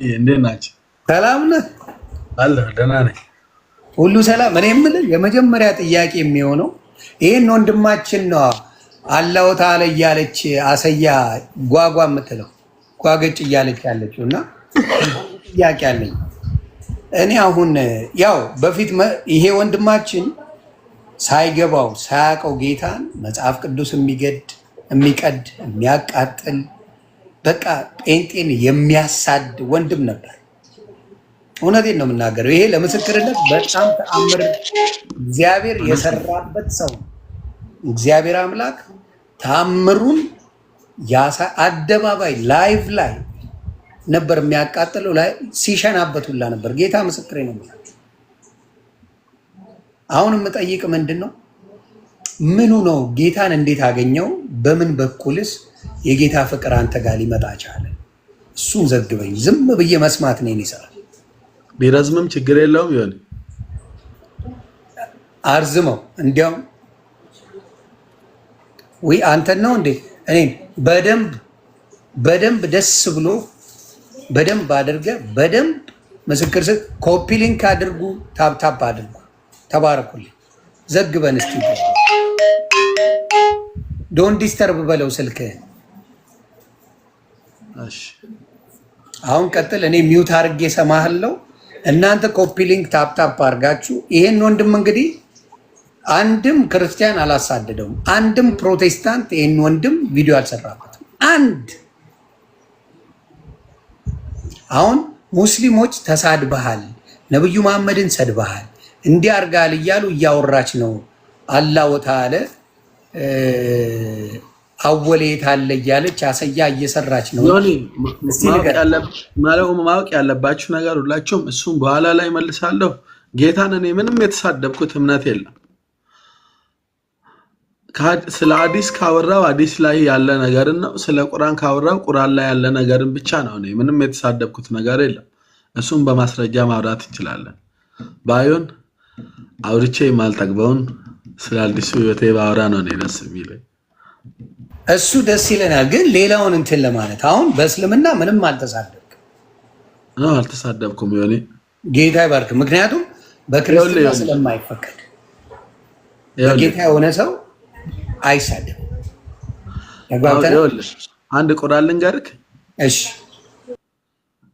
እንዴት ናቸው? ሰላም ነህ? አለሁ፣ ደህና ነኝ። ሁሉ ሰላም። እኔ የምልህ የመጀመሪያ ጥያቄ የሚሆነው ይህን ወንድማችን ነው አላሁ ተዓላ እያለች አሰያ ጓጓ የምትለው ጓገጭ እያለች ያለችው እና ጥያቄ አለኝ። እኔ አሁን ያው በፊት ይሄ ወንድማችን ሳይገባው ሳያውቀው ጌታን መጽሐፍ ቅዱስ የሚገድ የሚቀድ የሚያቃጥል በቃ ጴንጤን የሚያሳድ ወንድም ነበር። እውነቴን ነው የምናገረው። ይሄ ለምስክርነት በጣም ተአምር እግዚአብሔር የሰራበት ሰው ነው። እግዚአብሔር አምላክ ተአምሩን አደባባይ live ላይ ነበር የሚያቃጥለው፣ ላይ ሲሸናበት ሁላ ነበር። ጌታ ምስክሬ ነው የምላችሁ። አሁን የምጠይቅ ምንድን ነው፣ ምኑ ነው ጌታን እንዴት አገኘው? በምን በኩልስ የጌታ ፍቅር አንተ ጋር ሊመጣ ቻለ? እሱን ዘግበኝ። ዝም ብዬ መስማት ነው ይሰራል። ቢረዝምም ችግር የለውም። ይሆን አርዝመው። እንዲያውም ወይ አንተን ነው እንዴ? እኔን በደንብ በደንብ ደስ ብሎ በደንብ አድርገ በደንብ ምስክር ስጥ። Copy link አድርጉ፣ tap tap አድርጉ። ተባረኩልኝ። ዘግበን እስቲ። Don't disturb በለው ስልክህን። እሺ። አሁን ቀጥል። እኔ mute አድርጌ ሰማሃለው። እናንተ copy link tap tap አድርጋችሁ ይሄን ወንድም እንግዲህ አንድም ክርስቲያን አላሳደደውም። አንድም ፕሮቴስታንት ይሄን ወንድም ቪዲዮ አልሰራበትም። አንድ አሁን ሙስሊሞች ተሳድበሃል፣ ነብዩ መሐመድን ሰድበሃል፣ እንዲህ አድርገሃል እያሉ እያወራች ነው። አላሁ ተዓላ አወሌት አለ እያለች አሰያ እየሰራች ነው። ዮኒ፣ ማወቅ ያለባችሁ ነገር ሁላችሁም፣ እሱም በኋላ ላይ መልሳለሁ። ጌታን እኔ ምንም የተሳደብኩት እምነት የለም። ስለ ሐዲስ ካወራው ሐዲስ ላይ ያለ ነገርን ነው። ስለ ቁርአን ካወራው ቁርአን ላይ ያለ ነገርን ብቻ ነው። እኔ ምንም የተሳደብኩት ነገር የለም። እሱም በማስረጃ ማውራት እንችላለን። ባይሆን አውርቼ የማልጠግበውን ስለ አዲሱ ህይወቴ ባወራ ነው እኔ ደስ የሚለኝ። እሱ ደስ ይለናል። ግን ሌላውን እንትን ለማለት አሁን በእስልምና ምንም አልተሳደብክም። አልተሳደብኩም። ዮኒ። ጌታ ይባርክ። ምክንያቱም በክርስትና ስለማይፈቀድ በጌታ የሆነ ሰው አይሳደብም። ተግባብተናል። አንድ ቁርአን ልንገርክ። እሺ።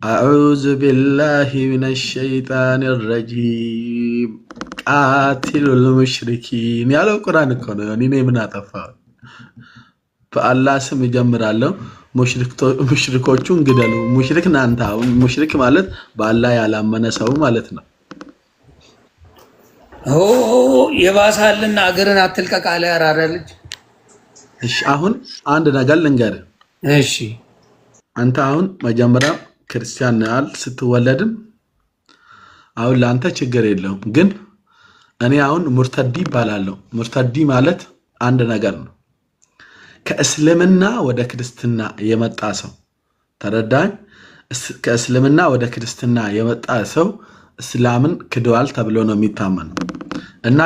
أعوذ بالله من الشيطان الرجيم قاتلوا المشركين ያለው ቁርአን እኮ ነው። እኔ ምን አጠፋሁ? በአላህ ስም እጀምራለሁ። ሙሽሪኮቹን ግደሉ። ሙሽሪክ ናንተ። አሁን ሙሽሪክ ማለት በአላህ ያላመነ ሰው ማለት ነው። ኦ የባሳልና አገርን አትልቀቅ አለ ያራዳ ልጅ። እሺ፣ አሁን አንድ ነገር ልንገርህ። እሺ። አንተ አሁን መጀመሪያ ክርስቲያን ነህ ስትወለድም፣ አሁን ለአንተ ችግር የለውም። ግን እኔ አሁን ሙርተዲ ይባላለሁ። ሙርተዲ ማለት አንድ ነገር ነው። ከእስልምና ወደ ክርስትና የመጣ ሰው፣ ተረዳኝ። ከእስልምና ወደ ክርስትና የመጣ ሰው እስላምን ክደዋል ተብሎ ነው የሚታመነው እና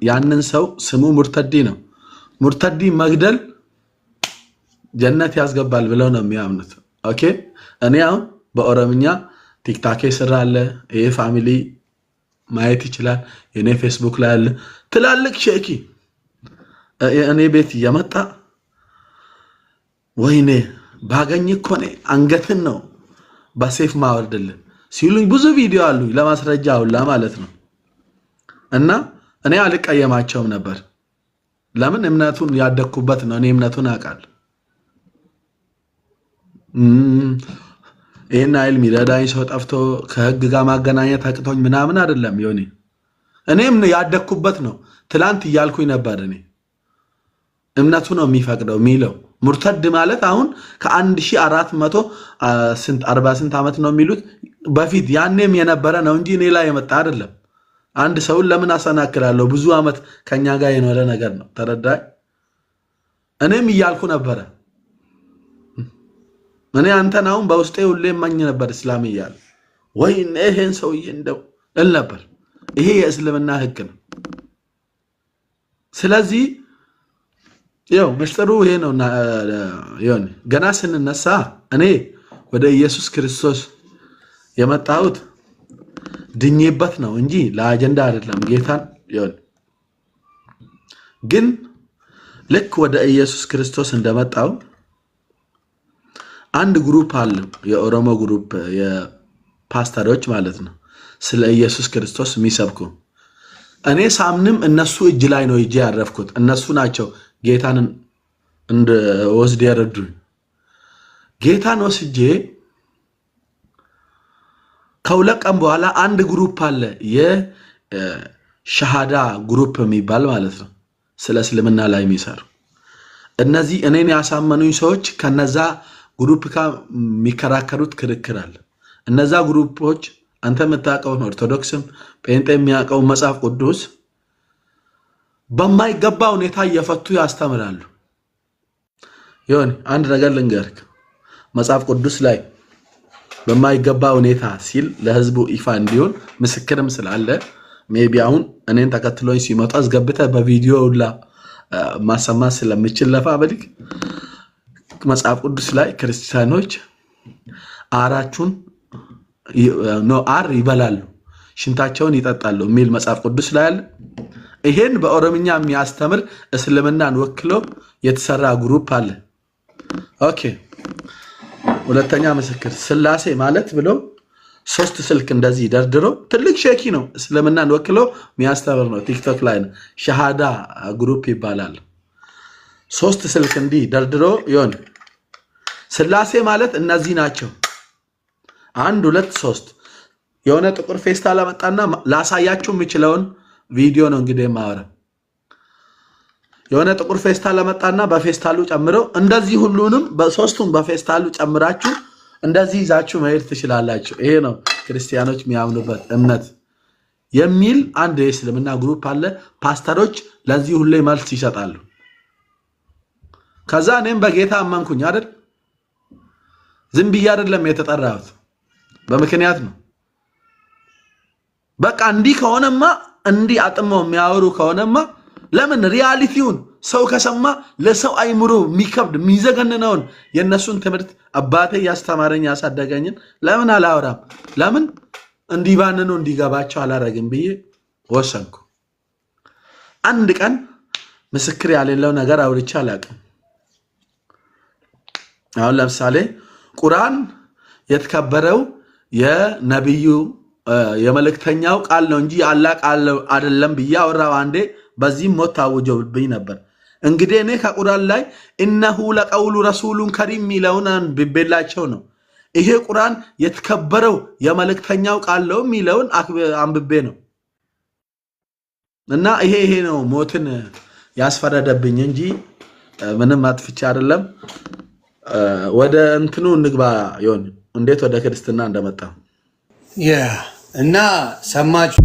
ያንን ሰው ስሙ ሙርተዲ ነው። ሙርተዲ መግደል ጀነት ያስገባል ብለው ነው የሚያምኑት። Okay፣ እኔ አሁን በኦሮምኛ ቲክታኬ ስራ አለ። ይሄ family ማየት ይችላል። የኔ ፌስቡክ ላይ አለ። ትላልቅ ሼኪ እኔ ቤት እየመጣ ወይኔ ባገኝ እኮ እኔ አንገትን ነው በሴፍ ማወርድልን ሲሉኝ ብዙ ቪዲዮ አሉ ለማስረጃ ሁላ ማለት ነው። እና እኔ አልቀየማቸውም ነበር። ለምን? እምነቱን ያደግኩበት ነው። እኔ እምነቱን አውቃለሁ። ይህን አይል የሚረዳኝ ሰው ጠፍቶ ከህግ ጋር ማገናኘት አቅቶኝ ምናምን አይደለም። ዮኒ፣ እኔም ያደግኩበት ነው። ትላንት እያልኩኝ ነበር። እኔ እምነቱ ነው የሚፈቅደው የሚለው። ሙርተድ ማለት አሁን ከ1400 ስንት 40 ስንት ዓመት ነው የሚሉት በፊት ያኔም የነበረ ነው እንጂ እኔ ላይ የመጣ አይደለም። አንድ ሰውን ለምን አሰናክላለሁ? ብዙ ዓመት ከኛ ጋር የኖረ ነገር ነው። ተረዳይ? እኔም እያልኩ ነበረ። እኔ አንተን አሁን በውስጤ ሁሌ እመኝ ነበር እስላም እያለ ወይ ይሄን ሰውዬ እንደው እል ነበር። ይሄ የእስልምና ህግ ነው። ስለዚህ ያው ምስጢሩ ይሄ ነው። ገና ስንነሳ እኔ ወደ ኢየሱስ ክርስቶስ የመጣሁት ድኜበት ነው እንጂ ለአጀንዳ አይደለም። ጌታን ይሁን ግን ልክ ወደ ኢየሱስ ክርስቶስ እንደመጣው አንድ group አለ፣ የኦሮሞ group የፓስተሮች ማለት ነው፣ ስለ ኢየሱስ ክርስቶስ የሚሰብኩ። እኔ ሳምንም እነሱ እጅ ላይ ነው እጄ ያረፍኩት። እነሱ ናቸው ጌታን እንድወስድ የረዱኝ። ጌታን ወስጄ ከ2 ቀን በኋላ አንድ group አለ፣ የሻሃዳ group የሚባል ማለት ነው፣ ስለ እስልምና ላይ የሚሰሩ። እነዚህ እኔን ያሳመኑኝ ሰዎች ከነዛ group ጋር የሚከራከሩት ክርክር አለ። እነዛ group ኦች አንተ የምታውቀውን፣ ኦርቶዶክስም ጴንጤ የሚያውቀውን መጽሐፍ ቅዱስ በማይገባ ሁኔታ እየፈቱ ያስተምራሉ። ይሁን አንድ ነገር ልንገርክ፣ መጽሐፍ ቅዱስ ላይ በማይገባ ሁኔታ ሲል ለህዝቡ ይፋ እንዲሆን ምስክርም ስላለ maybe አሁን እኔን ተከትሎኝ ሲመጡ አስገብተህ በቪዲዮ ሁላ ማሰማት ስለምችል ለፋ በልክ መጽሐፍ ቅዱስ ላይ ክርስቲያኖች አራችሁን no አር ይበላሉ፣ ሽንታቸውን ይጠጣሉ የሚል መጽሐፍ ቅዱስ ላይ አለ። ይሄን በኦሮምኛ የሚያስተምር እስልምናን ወክሎ የተሰራ group አለ። Okay፣ ሁለተኛ ምስክር ስላሴ ማለት ብሎ ሶስት ስልክ እንደዚህ ደርድሮ ትልቅ ሼኪ ነው። እስልምናን ወክሎ የሚያስተምር ነው። ቲክቶክ ላይ ነው። ሸሃዳ group ይባላል። ሶስት ስልክ እንዲህ ደርድሮ ይሆን ስላሴ ማለት እነዚህ ናቸው። አንድ፣ ሁለት፣ ሶስት። የሆነ ጥቁር ፌስታል አመጣና ላሳያችሁ የምችለውን ቪዲዮ ነው እንግዲህ የማወራው። የሆነ ጥቁር ፌስታል አመጣና በፌስታሉ ጨምረው እንደዚህ ሁሉንም በሶስቱም በፌስታሉ ጨምራችሁ እንደዚህ ይዛችሁ መሄድ ትችላላችሁ። ይሄ ነው ክርስቲያኖች የሚያምኑበት እምነት የሚል አንድ የእስልምና group አለ። ፓስተሮች ለዚህ ሁሌ መልስ ይሰጣሉ። ከዛ እኔም በጌታ አመንኩኝ አይደል? ዝም ብዬ አይደለም የተጠራሁት፣ በምክንያት ነው። በቃ እንዲህ ከሆነማ፣ እንዲህ አጥመው የሚያወሩ ከሆነማ ለምን reality ውን ሰው ከሰማ ለሰው አይምሮ የሚከብድ የሚዘገንነውን የእነሱን ትምህርት አባቴ እያስተማረኝ ያሳደገኝን ለምን አላወራም? ለምን እንዲባንኑ እንዲገባቸው አላረግም ብዬ ወሰንኩ። አንድ ቀን ምስክር ያሌለው ነገር አውርቼ አላውቅም። አሁን ለምሳሌ ቁርአን የተከበረው የነቢዩ የመልእክተኛው ቃል ነው እንጂ የአላህ ቃል አይደለም ብዬ አወራው አንዴ። በዚህም ሞት ታውጆብኝ ነበር። እንግዲህ እኔ ከቁርአን ላይ إنه لقول رسول كريم የሚለውን አንብቤላቸው ነው። ይሄ ቁርአን የተከበረው የመልእክተኛው ቃል ነው የሚለውን አንብቤ ነው። እና ይሄ ነው ሞትን ያስፈረደብኝ እንጂ ምንም አጥፍቼ አይደለም። ወደ እንትኑ እንግባ። ይሆን እንዴት ወደ ክርስትና እንደመጣ Yeah፣ እና ሰማችሁ።